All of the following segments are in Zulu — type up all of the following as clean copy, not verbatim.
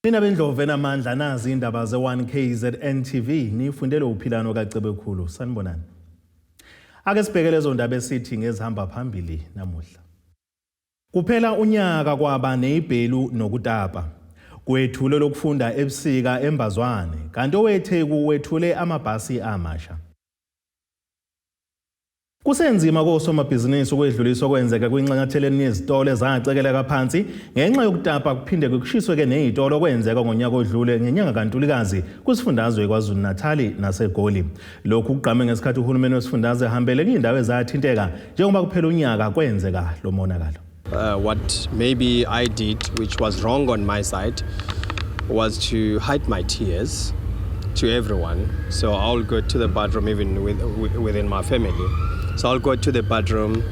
Mina bendlovu enamandla, nazi indaba ze-1 KZN TV, nifundele uphilano kaCebekhulu. Sanibonani. Ake sibheke lezo ndaba esithi ngezihamba phambili namuhla. Kuphela unyaka kwaba neyibhelu nokutapa. Kwethule lokufunda ebusika eMbazwane, kanti oweTheku wethule amabhasi amasha. Kusenzima kosomabhizinisi ukwedlulisa okwenzeka kwinxanxatheleni yezitolo ezacekeleka phansi ngenxa yokutapa kuphinde kushiswe-ke ney'tolo okwenzeka ngonyaka odlule ngenyanga kaNtulikazi kwisifundazwe KwaZulu-Natali naseGoli. Lokhu kugqame ngesikhathi uhulumeni wesifundazwe ehambele kuyindawo ezathinteka njengoba kuphela unyaka kwenzeka lo monakalo. What maybe I did, which was wrong on my side, was to hide my tears to everyone. So I'll go to the bathroom, even within my family. So I'll go to the bathroom,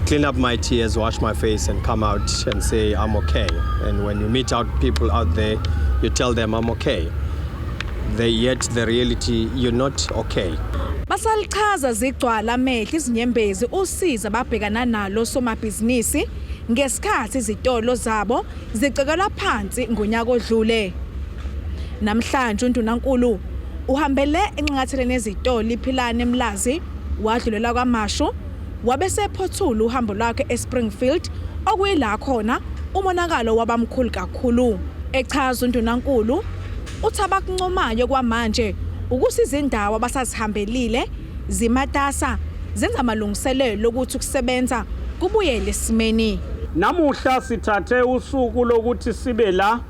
clean up my tears, wash my face, and come out and say I'm okay. And when you meet out people out there, you tell them I'm okay. Yet the reality, you're not okay. Basalichaza zigcwala amehlo izinyembezi usizi ababhekana nalo somabhizinisi ngesikhathi izitolo zabo zicekelwa phansi ngonyaka odlule. Namhlanje uNdunankulu uhambele enxanxatheleni ezitolo iPhilane eMlazi, wadlulela KwaMashu, wabe sephothula uhambo lwakhe eSpringfield, okuyila khona umonakalo wabamkhulu kakhulu. Echaza uNdunankulu uthi abakuncomayo kwamanje ukuthi izindawo abasazihambelile zimatasa zenza amalungiselelo ukuthi ukusebenza kubuyele esimeni. Namuhla sithathe usuku lokuthi sibe la,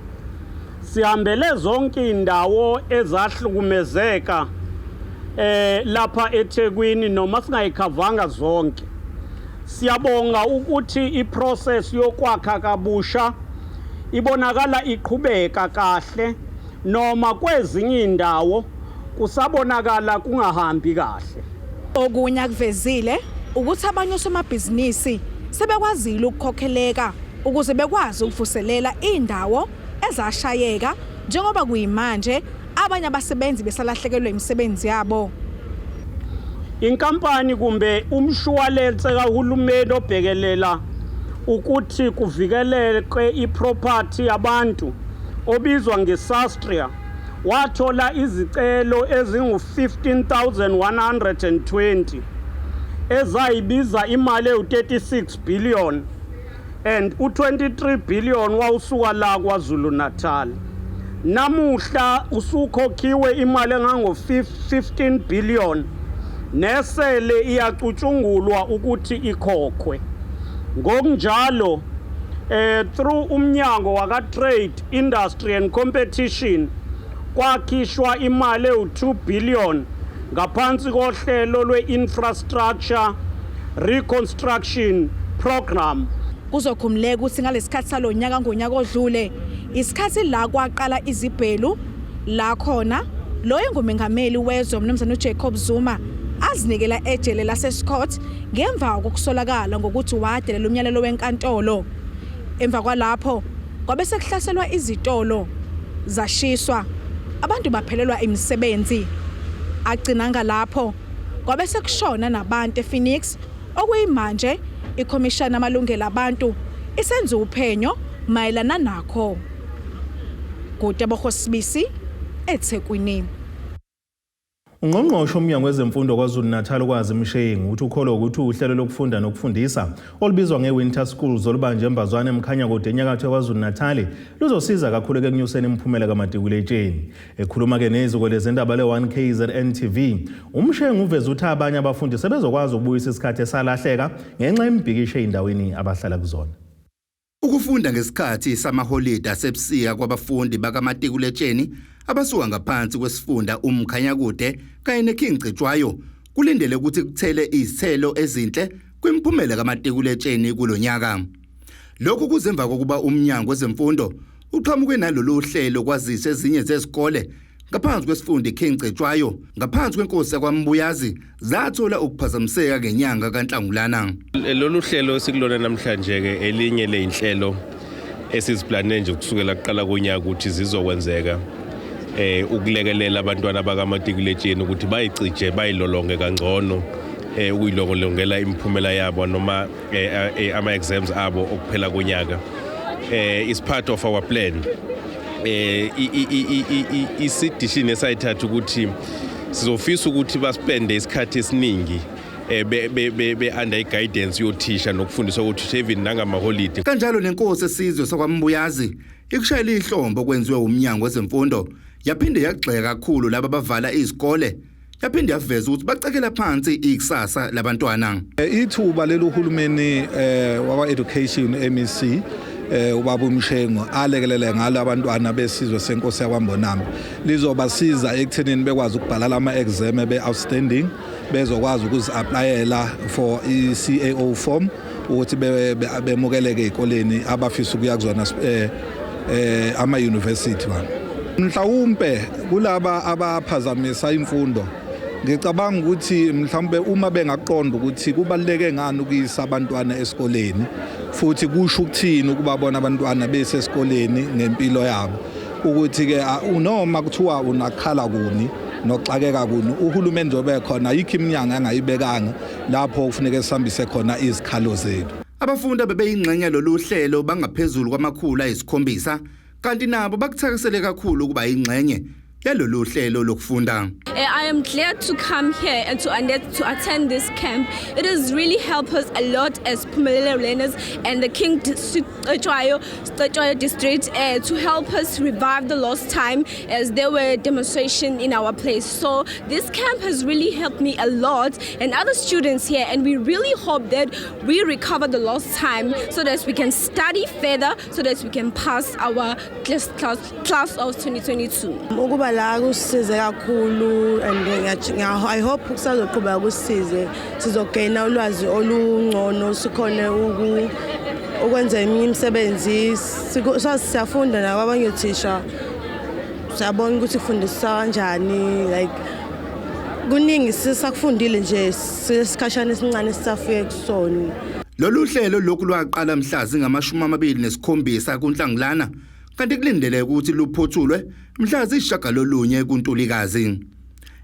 sihambele zonke indawo ezahlukumezeka lapha eThekwini, noma singayikhavanga zonke. Siyabonga ukuthi iprocess yokwakha kabusha ibonakala iqhubeka kahle, noma kwezinye indawo kusabonakala kungahambi kahle. Okunye akuvezile ukuthi abanye osomabhizinisi sebekwazile ukukhokheleka ukuze bekwazi ukuvuselela indawo ezashayeka, njengoba kuyimanje abanye abasebenzi besalahlekelwe imisebenzi yabo. Inkampani kumbe umshuwalense kahulumeni obhekelela ukuthi kuvikeleke iproperty yabantu, obizwa ngeSASRIA, wathola izicelo ezingu-15,120 ezayibiza imali ewu-36 billion, and u-23 billion wawusuka la KwaZulu Natal. Namuhla usukhokhiwe imali engango-15 billion, nesele iyacutshungulwa ukuthi ikhokhwe. Ngokunjalo, through umnyango waka Trade, Industry and Competition, kwakhishwa imali ewu-2 billion ngaphansi kohlelo lwe-infrastructure reconstruction program. Kuzokhumuleka ukuthi ngalesikhathi salonyaka ngonyaka odlule, isikhathi la kwaqala izibhelu, la khona lo engumengameli wezwe uMnumzane uJacob Zuma azinikela ejele laseScott ngemva kokusolakala ngokuthi wadelela umyalelo wenkantolo. Emva kwalapho kwabe sekuhlaselwa izitolo, zashiswa, abantu baphelelwa imisebenzi. Agcinanga lapho, kwabe sekushona nabantu ePhoenix, okuyimanje ikhomishana amalungelo abantu isenza uphenyo mayelana nakho. Kutebogo Sibisi, eThekwini. Ungqongqoshe umnyango wezemfundo KwaZulu-Natal uKwazi Mshengu uthi ukholwa ukuthi uhlelo lokufunda nokufundisa olubizwa nge-Winter Schools olubanje eMbazwane, eMkhanyakude, enyakatho yaKwaZulu-Natal luzosiza kakhulu ekunyuseni imiphumela kamatikuletsheni. Ekhuluma-ke neziko lezindaba le-1 KZN TV, uMshengu uveze ukuthi abanye abafundi sebezokwazi ukubuyisa isikhathi esalahleka ngenxa yemibhikisho ey'ndaweni abahlala kuzona. Ukufunda ngesikhathi samaholide asebusika kwabafundi bakamatikuletsheni abasuka ngaphansi kwesifunda uMkhanyakude kanye neKing Cetshwayo kulindele ukuthi kuthele izithelo ezinhle kwimiphumela kamatikuletsheni kulonyaka. Lokhu kuze emva kokuba umnyango wezemfundo uqhamuke nalolu hlelo, kwazise ezinye zezikole ngaphansi kwesifunda iKing Cetshwayo ngaphansi kwenkosi yakwaMbuyazi zathola ukuphazamiseka ngenyanga kaNhlangulana. Lolu hlelo esikulona namhlanje ke elinye ley'nhlelo esiziplane nje kusukela kuqala konyaka ukuthi zizokwenzeka, ukulekelela abantwana bakamatikuletsheni ukuthi bayicije, bayilolonge kangcono, ukuyilolongela imiphumela yabo noma ama exams abo okuphela konyaka. Is part of our plan. I-decision esayithatha ukuthi sizofisa ukuthi baspende isikhathi esiningi be under guidance yothisha nokufundiswa kothisha, even nangamaholide. Kanjalo nenkosi esizwe sakwaMbuyazi ikushayela ihlombo kwenziwe umnyango wezemfundo, yaphinde yagxeka kakhulu laba abavala izikole, yaphinde yaveza ukuthi bacekela phansi ikusasa labantwana. Ithuba leli uhulumeni wakwa education MEC ubaba uMshengu alekelele ngalo abantwana besizwe senkosi yakwaMbonambi lizobasiza ekuthenini bekwazi ukubhala ama exam be outstanding, bezokwazi ukuzi-applyela for i-CAO form ukuthi bemukeleke ezikoleni abafisa ukuya kuzona, ama university bana. Mhlawumbe kulaba abaphazamisa imfundo, ngicabanga ukuthi mhlawumbe uma bengaqonda ukuthi kubaluleke ngani ukuyisa abantwana esikoleni, futhi kusho ukuthini ukubabona abantwana besesikoleni ngempilo yabo, ukuthi ke noma kuthiwa unakhala kuni nokuxakeka kuni, uhulumeni njengoba ekhona, ayikho iminyango angayibekanga lapho kufuneka sihambise khona izikhalo zethu. Abafundi abebeyingxenye lolu hlelo bangaphezulu kwama-700, kanti nabo bakuthakasele kakhulu ukuba ingxenye yalolu hlelo lokufunda. I am glad to come here and to attend this camp. It has really helped us a lot as Phumelela learners and the King Cetshwayo district to help us revive the lost time as there were demonstration in our place. So this camp has really helped me a lot and other students here, and we really hope that we recover the lost time so that we can study further, so that we can pass our class of 2022. Ukuba la kusisize kakhulu and I hope kusazoqhubeka kusisize, sizogaina ulwazi olungcono, sikhone ukwenza eminye imisebenzi. Siyafunda nakwabanye othisha, siyabona ukuthi kufundiswa kanjani, like kuningi sisakufundile nje sikhashana esincane sisafike kusona. Lolu hlelo lokhu lwaqala mhla zingama-27 kuNhlangulana, kanti kulindeleke ukuthi luphothulwe mhla zisishiyagalolunye kuNtulikazi.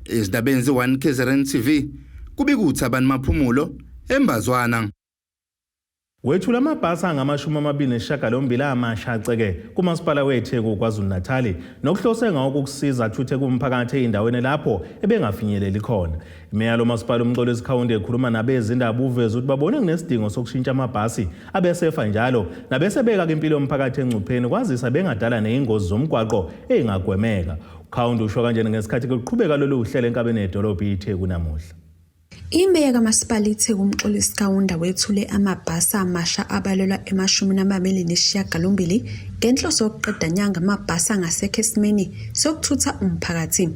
Ezindabeni ze-1 KZN TV, kubika uThabani Maphumulo eMbazwana. Wethula amabhasi angama-28 amasha aceke kumasipala weTheku KwaZulu-Natal, nokuhlose ngawo ukusiza athuthe kumphakathi ey'ndaweni lapho ebengafinyeleli khona. Imeya lomasipala uMxolisi Kaunda ekhuluma nabezindaba uveze ukuthi babone kunesidingo sokushintsha amabhasi abesefa njalo nabesebeka impilo yomphakathi engcupheni, kwazisa bengadala ney'ngozi zomgwaqo ey'ngagwemeka. UKaunda usho kanjena ngesikhathi kuqhubeka lolu hlelo enkabeni yedolobha iTheku namuhla. Imeya kaMasipala iTheku uMxolisi Kaunda wethule amabhasi amasha abalelwa ema-28 ngenhloso yokuqeda nyanga amabhasi angasekho esimeni sokuthutha umphakathi.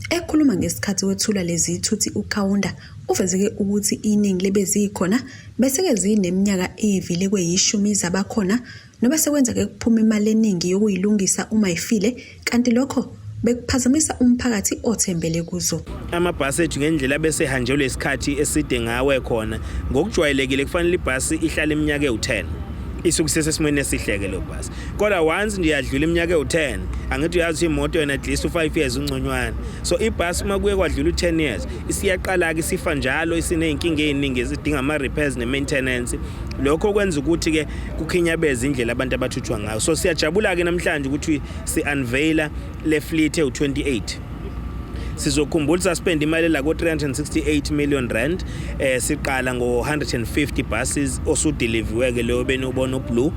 Ekhuluma ngesikhathi wethulwa lezi zithuthi, uKaunda uvezeke ukuthi iningi lebezikhona bese-ke zineminyaka evile kweyishumi zabakhona, noba sekwenza-ke kuphuma imali eningi yokuyilungisa uma ifile, kanti lokho bekuphazamisa umphakathi othembele kuzo. Amabhasi ethu ngendlela bese hanjelwe isikhathi eside ngawe khona, ngokujwayelekile kufanele ibhasi ihlale iminyaka ewu-10 isuke isesesimweni esihle-ke leyo bhasi, kodwa once nje yadlula iminyaka ewu-10, angithi uyazi ukuthi imoto yona at least u-5 years ungconywana, so ibhasi uma kuye kwadlula u-10 years isiyaqala-ke isifa njalo, isiney'nkinga ey'ningi ezidinga ama-repairs ne-maintenance. Lokho kwenza ukuthi-ke kukhinyabeze indlela abantu abathuthwa ngayo. So siyajabula-ke namhlanje ukuthi si-unveila le fleet ewu-28. Sizokhumbula saspend imali la ko 368 million rand siqala ngo 150 buses osudeliviwe ke leyo benubona ublue.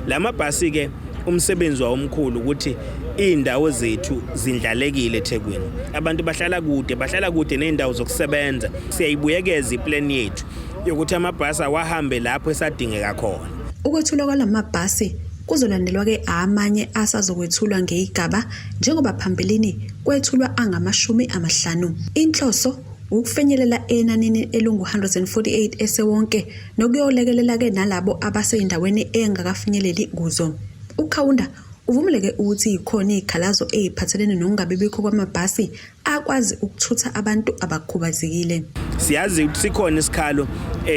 Lamabhasi ke umsebenzi wawo omkhulu ukuthi iy'ndawo zethu zindlalekile eThekwini, abantu bahlala kude, bahlala kude ney'ndawo zokusebenza. Siyayibuyekeza iplan yethu yokuthi amabhasi awahambe lapho esadingeka khona. Ukwethulwa kwalamabhasi kuzolandelwa-ke amanye asazokwethulwa ngeyigaba, njengoba phambilini kwethulwa angama-50. Inhloso ukufinyelela enanini elungu-148 esewonke, nokuyolekelela-ke nalabo abasey'ndaweni engakafinyeleli kuzo. UKaunda uvumeleke ukuthi yikhona iy'khalazo ey'phathelene nokungabibikho kwamabhasi akwazi ukuthutha abantu abakhubazekile. Siyazi ukuthi sikhona isikhalo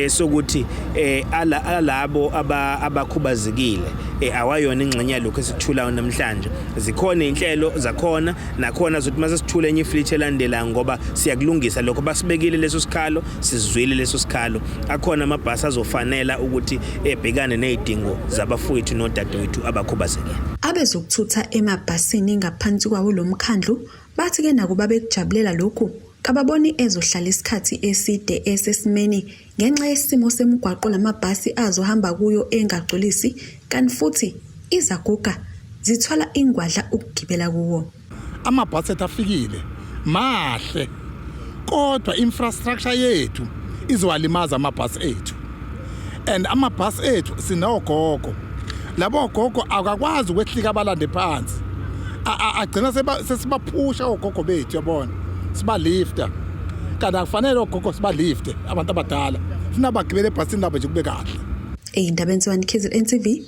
sokuthi alabo abakhubazekile awayona ingxenye yalokho esikuthulayo namhlanje. Zikhona inhlelo zakhona nakhona zokuthi mase sithule enye ifleet elandelayo, ngoba siyakulungisa lokho. Basibekile leso sikhalo, sizwile leso sikhalo. Akhona amabhasi azofanela ukuthi ebhekane nezidingo zabafowethu nodadewethu abakhubazekile. Abezokuthutha emabhasini ngaphansi kwawo lo mkhandlu bathi-ke nakuba bekujabulela lokhu, kababoni ezohlala isikhathi eside esesimeni ngenxa yesimo semigwaqo lamabhasi azohamba kuyo engagculisi kanti futhi izaguga zithwala ingwadla ukugibela kuwo. Amabhasi ethu afikile mahle kodwa infrastructure yethu izowalimaza amabhasi ethu and amabhasi ethu sinogogo labo gogo akakwazi ukwehlika abalande phansi agcina sesibaphusha ogogo bethu yabona sibalifta kanti akufanele ogogo sibalifte abantu abadala funa bagibele ebhasini labo nje kube kahle. Ey'ndabeni ze-1 KZN TV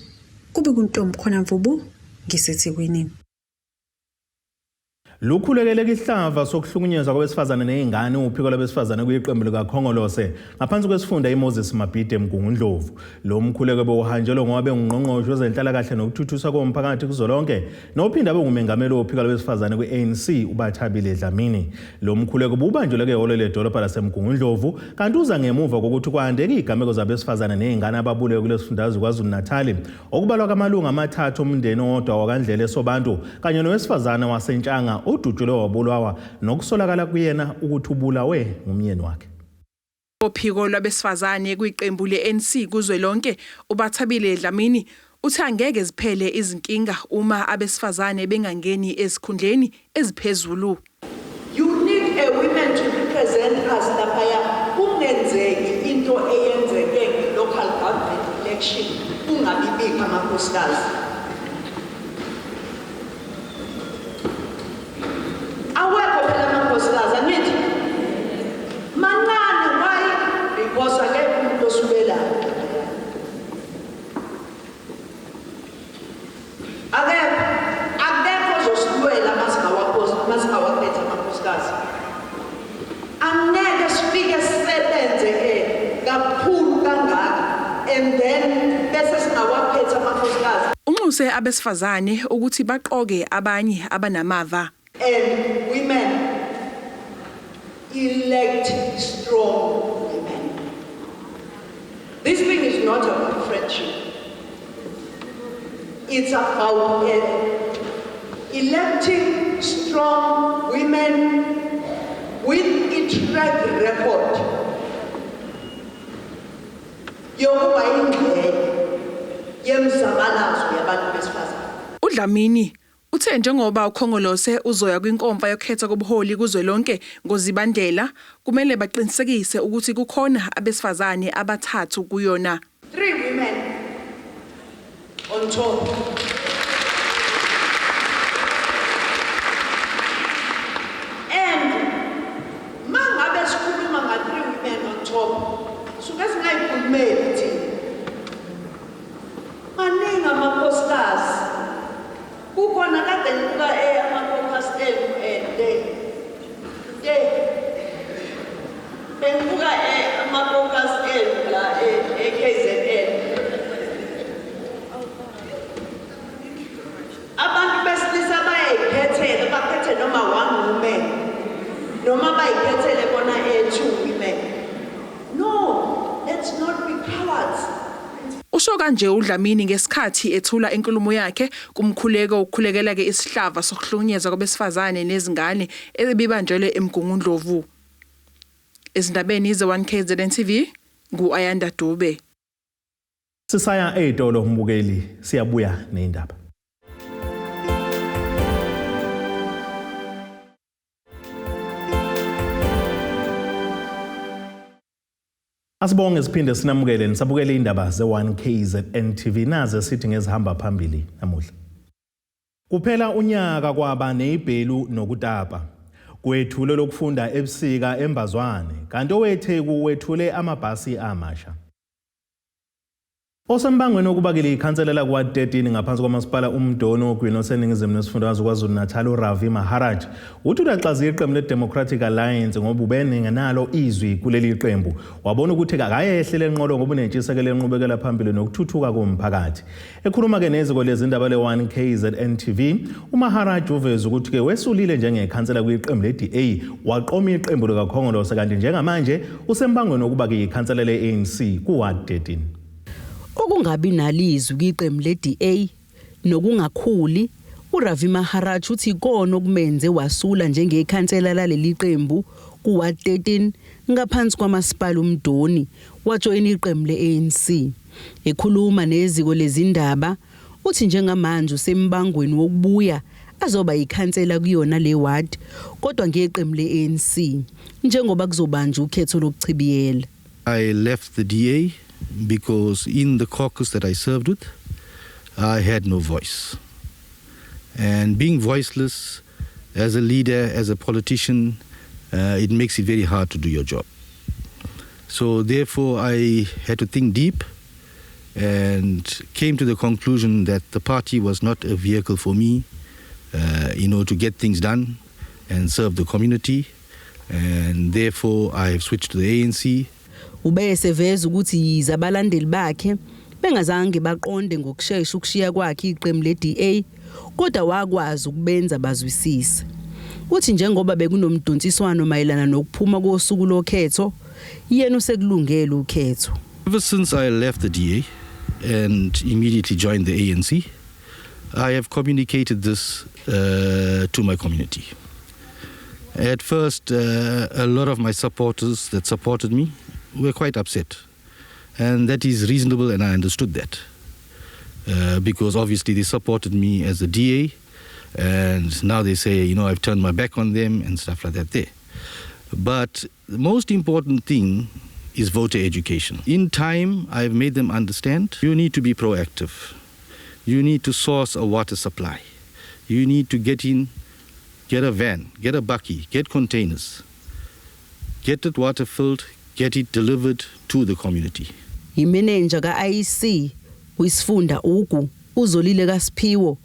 kube kuNtombi khona Mvubu ngiseThekwini. Lukhulekeleka ihlava sokuhlukunyezwa kwabesifazane nezingane uphiko lwabesifazane kuyiqembu likaKhongolose ngaphansi kwesifunda iMoses Mabhide eMgungundlovu. Lo mkhuleko bewuhanjelwe ngoba bengungqongqoshe wezenhlalakahle nokuthuthuswa komphakathi kuzolonke nophinde abe ngumengameli wophiko lwabesifazane kwi-ANC uBathabile Dlamini. Lo mkhuleko bubanjelwe ehholo ledolobha laseMgungundlovu kanti uza ngemuva kokuthi kwandeke izigameko zabesifazane nezingane ababulewe kulesifundazwe KwaZulu-Natal okubalwa kamalungu amathathu omndeni owodwa wakaNdlela eSobantu kanye nowesifazane waseNtshanga odutshulwe wabulawa nokusolakala kuyena ukuthi ubulawe ngumyeni wakhe. Ophiko lwabesifazane kwiqembu le-ANC kuzwelonke uBathabile Dlamini uthi angeke ziphele izinkinga uma abesifazane bengangeni ezikhundleni eziphezulu. You need a women to represent us laphaya kungenzeki into eyenzeke nge-local government election kungabibikho amakhosikazi. Awekho phela amakhosikazi angithi mancane why because akekho umuntu osulelayo. Akekho akekho ozosilwela masingawaphethe amakhosikazi. Angeke sifike sisebenze ke kakhulu kangaka and then bese singawaphethe amakhosikazi. Unxuse abesifazane ukuthi baqoke abanye abanamava. And women elect strong women. This thing is not about friendship. It's about electing strong women with a track record yokuba ingxenye yemzabalazo yabantu besifazane. UDlamini uthe njengoba uKhongolose uzoya kwinkomfa yokhetha kobuholi kuzwelonke ngoZibandlela kumele baqinisekise ukuthi kukhona abesifazane abathathu kuyona. 3 women on top. And mangabe sikhuluma nga 3 women on top, suke singayikhulumeli thina. Maningi amakhosikazi. Kukhona kade ngibuka ama-caucus enu le bengibuka ama-caucus enu la e-KZN. Abantu besilisa bayayikhethela, bakhethe noma 1 woman noma bayikhethele bona 2 women. No, let's not be cowards. Usho kanje uDlamini ngesikhathi ethula inkulumo yakhe kumkhuleko ukukhulekela ke isihlava sokuhlukunyezwa kwabesifazane nezingane ebibanjelwe eMgungundlovu. Ezindabeni ze-1 KZN TV ngu-Ayanda Dube. Sisaya ey'tolo mbukeli, siyabuya ney'ndaba. Asibonge siphinde sinamukele nisabukele indaba ze-1 KZN TV naze sithi ngezihamba phambili namuhla. Kuphela unyaka kwaba nezibhelu nokutapa. Kwethule lokufunda ebusika eMbazwane kanti oweTheku wethule amabhasi amasha. Osembangweni wokubakela ikhansela lakwa-13 ngaphansi kwamasipala uMdoni ogwini oseningizimu nesifundazwe KwaZulu-Natal uRavi Maharaj uthi ulaxaziya iqembu le-Democratic Alliance ngoba ubenengenalo izwi kuleli qembu. Wabona ukuthi akayehle lenqolo ngoba unentshisekelo enqubekela phambili nokuthuthuka komphakathi. Ekhuluma-ke neziko lezindaba le-1 KZN TV, uMaharaj uveze ukuthi-ke wesulile njengekhansela kwiqembu le-DA waqoma iqembu likaKhongolose kanti njengamanje usembangweni wokuba-ke ikhansela le-ANC ku-Ward 13. Ukungabi nalizwi kwiqembu le-DA Nokungakhuli uRavi Maharaj uthi ikona okumenze wasula njengekhansela laleli qembu ku-Ward 13 ngaphansi kwamasipala uMdoni, wajoyina iqembu le-ANC. Ekhuluma neziko lezindaba, uthi njengamanje usembangweni wokubuya azoba yikhansela kuyona le ward, kodwa ngeqembu le-ANC, njengoba kuzobanjwa ukhetho lokuchibiyela. I left the DA because in the caucus that I served with, I had no voice. And being voiceless as a leader, as a politician, it makes it very hard to do your job. So therefore, I had to think deep and came to the conclusion that the party was not a vehicle for me to get things done and serve the community. And therefore, I have switched to the ANC. Ube eseveza ukuthi yize abalandeli bakhe bengazange baqonde ngokushesha ukushiya kwakhe iqembu le-DA, kodwa wakwazi ukubenza bazwisise. Uthi njengoba bekunomdonsiswano mayelana nokuphuma kosuku lokhetho, yena usekulungele ukhetho. Ever since I left the DA and immediately joined the ANC, I have communicated this to my community. At first, a lot of my supporters that supported me were quite upset. And that is reasonable, and I understood that. Because obviously they supported me as a DA, and now they say, I've turned my back on them and stuff like that there. But the most important thing is voter education. In time, I've made them understand you need to be proactive. You need to source a water supply. You need to get in, get a van, get a bakkie, get containers, get that water filled, get it delivered to the community. Imenenja ka-IEC kwisifunda Ugu, uZolile kaSiphiwo,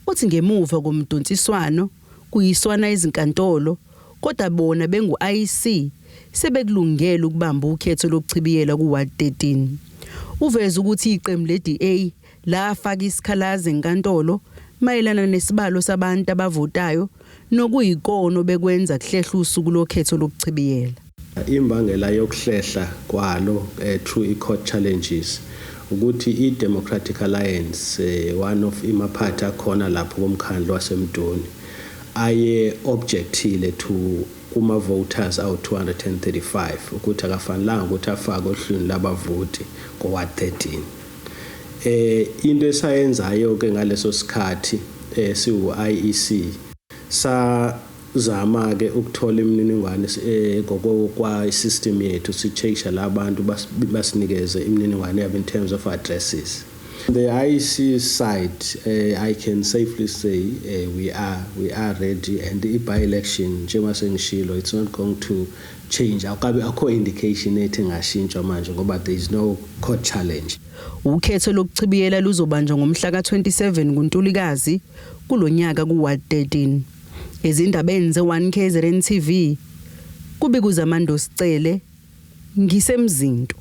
uthi ngemuva komdonsiswano kuyiswana izinkantolo, kodwa bona bengu-IEC sebekulungela ukubamba ukhetho lokuchibiyela ku-Ward 13. Uveza ukuthi iqembu le-DA lafaka isikhalazo enkantolo mayelana nesibalo sabantu abavotayo, nokuyikona bekwenza kuhlehla usuku lokhetho lokuchibiyela. Imbangela yokuhlehla kwalo through i-court challenges ukuthi i-Democratic Alliance, one of imaphathi akhona lapho komkhandlu waseMdoni, aye objectile to kuma voters awu 235 ukuthi akafanelanga ukuthi afake ohlwini labavoti ko-ward 13. Into esayenzayo ke ngaleso sikhathi siwu IEC, sazama ke ukuthola imininingwane ngokwa system yethu, si-check labantu basinikeze imininingwane yabo in terms of addresses. The IEC side, I can safely say we are ready, and the by-election, njengoba sengishilo, it's not going to change. Awukabi akho indication ethi ingashintshwa manje ngoba there is no court challenge. Ukhetho lokuchibiyela luzobanjwa ngomhla ka-27 kuNtulikazi kulonyaka ku-Ward 13. Ezindabeni ze-1 KZN TV, kubikuZamando Sicele, ngisemzinto.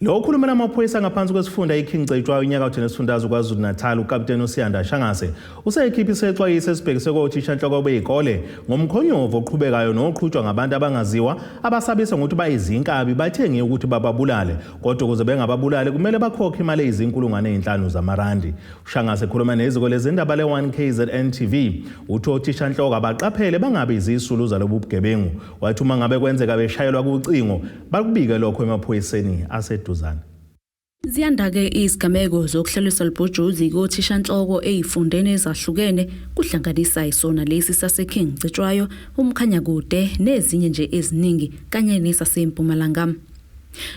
Lo okhulumela amaphoyisa ngaphansi kwesifunda iKing Cetshwayo enyakatho nesifundazwe KwaZulu-Natal, ukapteni uSiyanda Shangase, useyikhipha isexwayiso esibhekiswe kothishanhloko bey'kole ngomkhonyovu oqhubekayo noqhutshwa ngabantu abangaziwa abasabisa ngokuthi bayizinkabi bathengiwe ukuthi bababulale, kodwa ukuze bengababulali kumele bakhokhe imali eyizinkulungwane ey'nhlanu zamarandi. UShangase ekhuluma neziko lezindaba le-1 KZN TV uthi othishanhloko abaqaphele bangabi izisulu zalobu bugebengu. Wathi uma ngabe kwenzeka beshayelwa kucingo, bakubike lokho emaphoyiseni aseduzane. Ziyanda-ke izigameko zokuhlaliswa libhojozi kothishanhloko ey'fundeni ezahlukene, kuhlanganisa isona lesi saseKing Cetshwayo, uMkhanyakude nezinye nje eziningi kanye nesaseMpumalanga.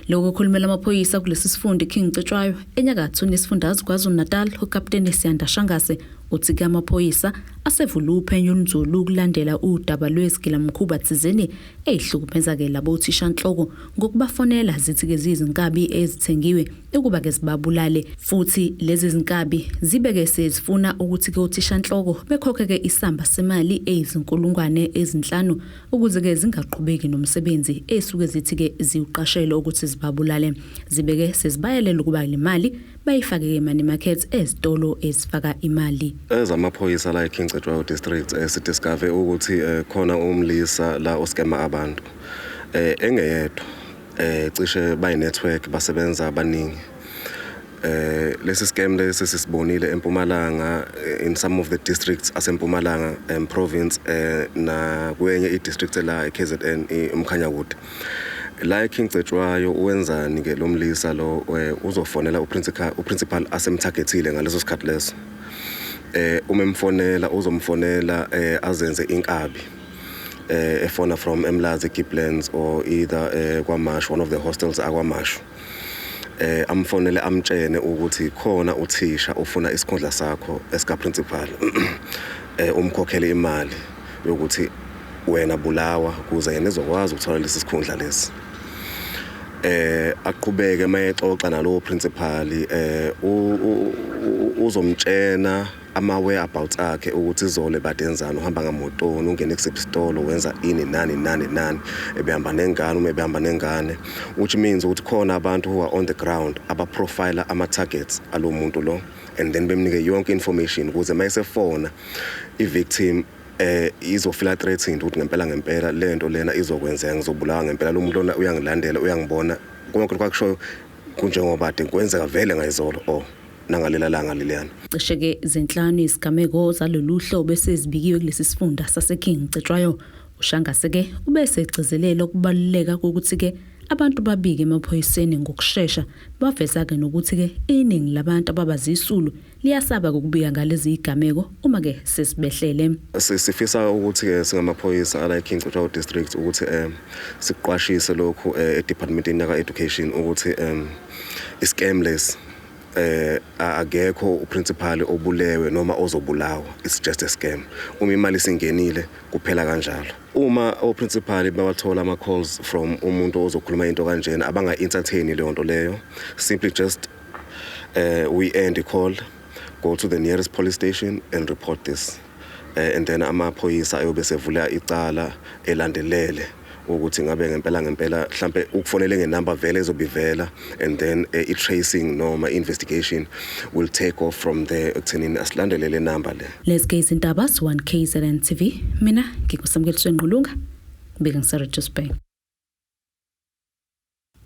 Lokho khulumela amaphoyisa kulesi sifunda King Cetshwayo enyakatho nesifundazwe KwaZulu-Natal, uKapteni Siyanda Shangase, uthi-ke amaphoyisa asevule uphenyo olunzulu ukulandela udaba lwezigilamkhuba thizeni ey'hlukumeza-ke labo thishanhloko ngokubafonela zithi-ke ziyizinkabi ezithengiwe ukuba-ke zibabulale, futhi lezi zinkabi zibe-ke sezifuna ukuthi-ke othishanhloko bekhokhe-ke isamba semali eyizinkulungwane 5,000 ukuze-ke zingaqhubeki nomsebenzi ey'suke zithi-ke ziwuqashelwe ukuthi zibabulale. Zibe-ke sezibayelela ukuba le mali bayifake-ke money market ezitolo ezifaka imali. Ezamaphoyisa la eKing Cetshwayo District, sidiscover ukuthi khona umlisa la oscama abantu engeyedwa, cishe bayi network, basebenza abaningi. Lesi scam lesi sisibonile eMpumalanga, in some of the districts aseMpumalanga province, na kwenye i-district la eKZN, uMkhanyakude. La eKing Cetshwayo wenzani ke lo mlisa lo? Uzofonela uprincipal asemtargetile ngaleso sikhathi leso. Uma emfonela, uzomfonela azenze inkabi, efona from eMlazi, Giblands, or either KwaMashu, one of the hostels akwaMashu. Amfonele, amtshene ukuthi khona uthisha ufuna isikhundla sakho esika principal, umkhokhele imali yokuthi wena bulawa ukuze yena ezokwazi ukuthola lesi sikhundla lesi. Aqhubeke, mayexoxa nalowo principal, uzomtshena ama whereabouts akhe, ukuthi izolo badenzani, uhamba ngamotoni, ungene kusiphi isitolo, wenza ini, nani nani nani, ebehamba nengane, uma ebehamba nengane, which means ukuthi khona abantu who are on the ground abaprofile ama targets alo muntu lo, and then bemnike yonke information ukuze mayesefona i-victim izofila threatened ukuthi ngempela ngempela lento lena izokwenzeka, ngizobulawa ngempela, lo muntu lona uyangilandela, uyangibona, konke lokwakushoyo kunjengoba kade kwenzeka vele ngayizolo or nangalela langa leliyana. Cishe-ke zinhlanu izigameko zalolu hlobo esezibikiwe kulesi sifunda saseKing Cetshwayo. Ushangase-ke ubese egcizelela ukubaluleka kokuthi-ke abantu babike emaphoyiseni ngokushesha. Baveza-ke nokuthi-ke iningi labantu ababazisulu liyasaba ukubika ngalezi zigameko uma-ke sesibehlele. Sifisa ukuthi-ke singamaphoyisa ala eKing Cetshwayo District ukuthi sikuqwashise lokhu edepartmentini yaka-education ukuthi iscam lesi, akekho uprincipal obulewe noma ozobulawa. It's just a scam. Uma imali isingenile, kuphela kanjalo. Uma oprincipal bawathola ama calls from umuntu ozokhuluma into kanjena, abanga entertain leyo nto leyo. Simply just we end the call, go to the nearest police station and report this, and then amaphoyisa ayobe sevula icala elandelele ukuthi ngabe ngempela ngempela mhlambe ukufonele ngenamba vele ezobivela, and then i-tracing noma investigation will take off from there ekuthenini asilandelele number le. Lezi ke izindaba 1 KZN TV. Mina nginguSamukeliso Ngqulunga, ngibika ngise-Richards Bay.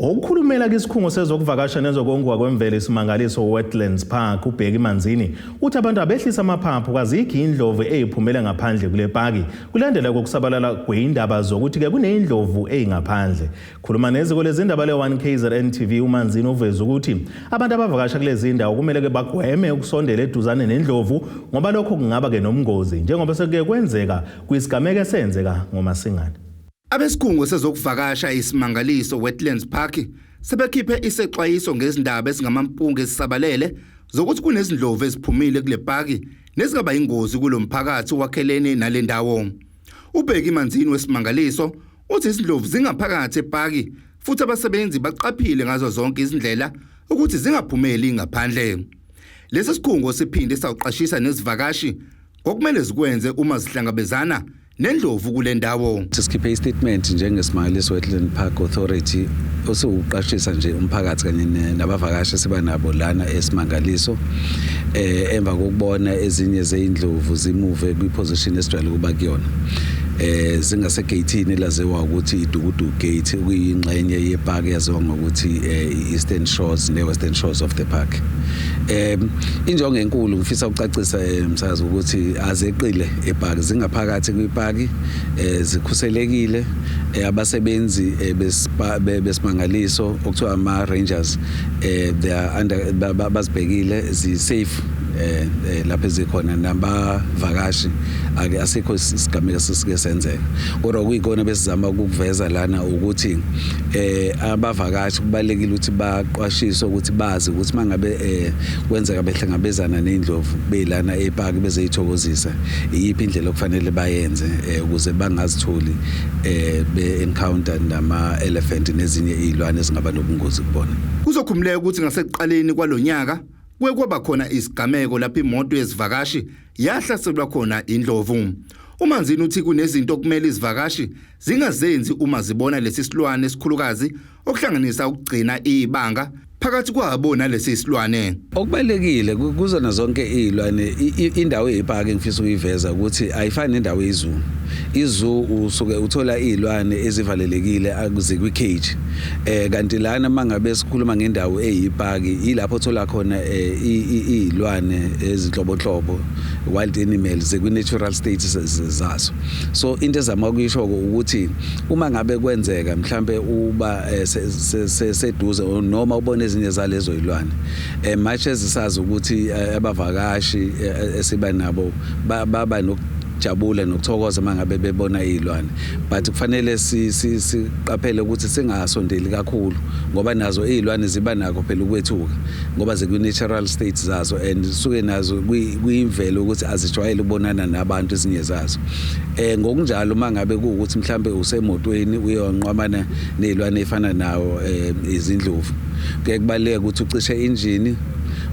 Okukhulumela kisikhungo sezokuvakasha nezokongiwa kwemvelo iSimangaliso Wetlands Park, uBheki Manzini, uthi abantu abehlisa amaphaphu, kazikho indlovu eyiphumele ngaphandle kule paki, kulandela kokusabalala kweyindaba zokuthi-ke kuneyindlovu eyingaphandle. Khuluma neziko lezindaba le-1 KZN TV, uManzini uveze ukuthi abantu abavakasha kulezi ndawo kumele-ke bagweme ukusondela eduzane nendlovu, ngoba lokho kungaba-ke nomngozi, njengoba sekuke kwenzeka kwisigameko esenzeka ngoMasingane. Abesikhungo sezokuvakasha iSimangaliso Wetlands Park sebekhiphe isexwayiso ngezindaba ezingamampunge ezisabalele zokuthi kunezindlovu eziphumile kule paki nezingaba ingozi kulomphakathi wakhelene nale ndawo. UBheki Manzini weSimangaliso uthi izindlovu zingaphakathi epaki futhi abasebenzi baqaphile ngazo zonke izindlela ukuthi zingaphumeli ngaphandle. Lesi sikhungo siphinde sawuqashisa nezivakashi ngokumele zikwenze uma zihlangabezana nendlovu kule ndawo. Sikhiphe istatement njengeSimangaliso Wetland Park Authority osuqashisa nje umphakathi kanye nabavakashi esiba nabo lana eSimangaliso, emva kokubona ezinye zeindlovu zimove kwiposition esijwayele ukuba kuyona, zingasegate laziwa ukuthi iDukuduku Gate, okuyingxenye yepark yaziwa ngokuthi i-Eastern Shores ne-Western Shores of the park. Injongo enkulu, ngifisa ukucacisa, msakazi, ukuthi azeqile epark, zingaphakathi kwipaki, zikhuselekile. Abasebenzi beSimangaliso okuthiwa ama rangers, they are under bazibhekile, zi safe lapho ezikhona, nabavakashi ake asikho isigameko sesike senzeka. Kodwa kuyikona besizama ukuveza lana ukuthi abavakashi kubalekile ukuthi baqwashiswe, ukuthi bazi ukuthi mangabe kwenzeka behlangabezana nezindlovu belana epark bezeyithokozisa, iyiphi indlela okufanele bayenze ukuze bangazitholi be encounter nama elephant nezinye izilwane ezingaba nobungozi kubona. Kuzokhumbuleka ukuthi ngasekuqaleni kwalonyaka kuye kwaba khona isigameko lapho imoto yezivakashi yahlaselwa khona indlovu. UManzini uthi kunezinto okumele izivakashi zingazenzi uma zibona lesi silwane esikhulukazi, okuhlanganisa ukugcina ibanga. phakathi kwabo nalesi silwane. Okubalekile kuzona zonke izilwane, indawo eyipaki engifisa ukuyiveza ukuthi ayifani nendawo ye-zoo. I-zoo usuke uthola izilwane ezivalelekile zikwi cage, kanti lana mangabe sikhuluma ngendawo eyipaki ilapho uthola khona izilwane ezinhlobonhlobo, wild animals zikwi natural state zazo. So into ezama ukuyisho ukuthi uma ngabe kwenzeka mhlambe uba seduze noma ubone ezinye zalezo zilwane, much as sazi ukuthi abavakashi esiba nabo baba nokujabula nokuthokoza mangabe bebona izilwane, but kufanele siqaphele ukuthi singasondeli kakhulu ngoba nazo izilwane ziba nakho phela ukwethuka ngoba zikwi natural state zazo and suke nazo kuyimvelo ukuthi azijwayele ukubonana nabantu ezinye zazo. Ngokunjalo mangabe kuwukuthi mhlambe usemotweni uyonqwamana nezilwane ezifana nawo izindlovu, kuye kubaluleke ukuthi ucishe injini,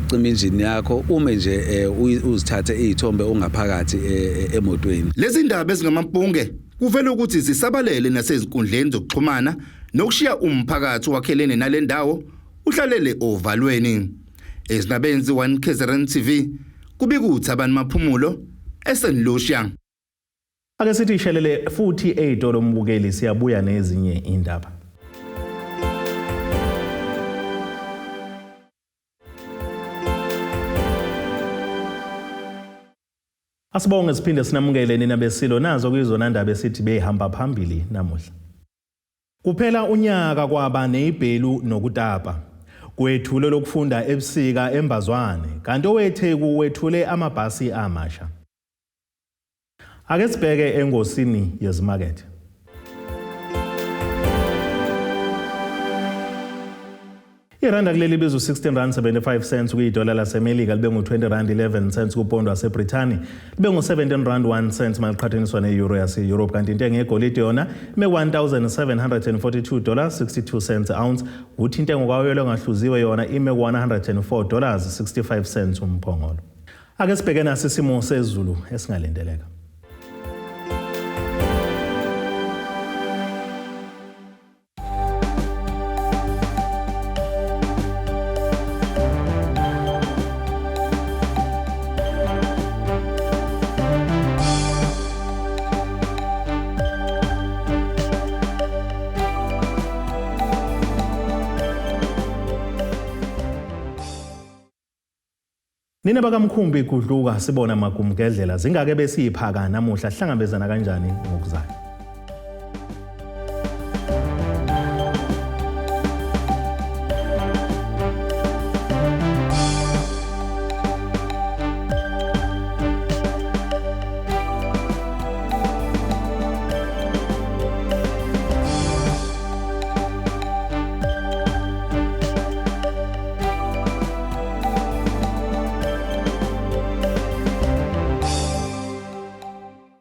ucima injini yakho, ume nje uzithathe izithombe ungaphakathi emotweni. Lezi ndaba ezingamampunge kuvela ukuthi zisabalele nasezinkundleni zokuxhumana nokushiya umphakathi wakhelene nalendawo uhlalele ovalweni. Ezinabenzi 1 KZN TV kubika uThabani Maphumulo eSt Lucia. Ake sithi ishelele futhi eyitolo mbukeli, siyabuya nezinye indaba. Asibonge siphinde sinamukele nina besilo nazo kuyizona ndaba esithi behamba phambili namuhla. Kuphela unyaka kwaba nezibhelu nokutapa. Kwethulo lokufunda ebusika eMbazwane, kanti oweTheku wethule amabhasi amasha. Ake sibheke engosini yezimakethe. Iranda kuleli bizu 16 rand 75 cents kuyidola laseMelika, libe ngu-20 rand 11 cents kupondo waseBrithani, libe ngu-17 rand 1 cent maliqhathaniswa ne-euro yase-Europe, kanti intengo yegolide yona ime 1742 dollars 62 cents ounce, kuthi intengo kawoyela ongahluziwe yona ime 104 dollars 65 cents umphongolo. Ake sibheke nasi isimo sezulu esingalindeleka. Nina bakamkhumbi gudluka sibona magumgedlela zingake besiyiphaka namuhla, hlangabezana kanjani ngokuzayo.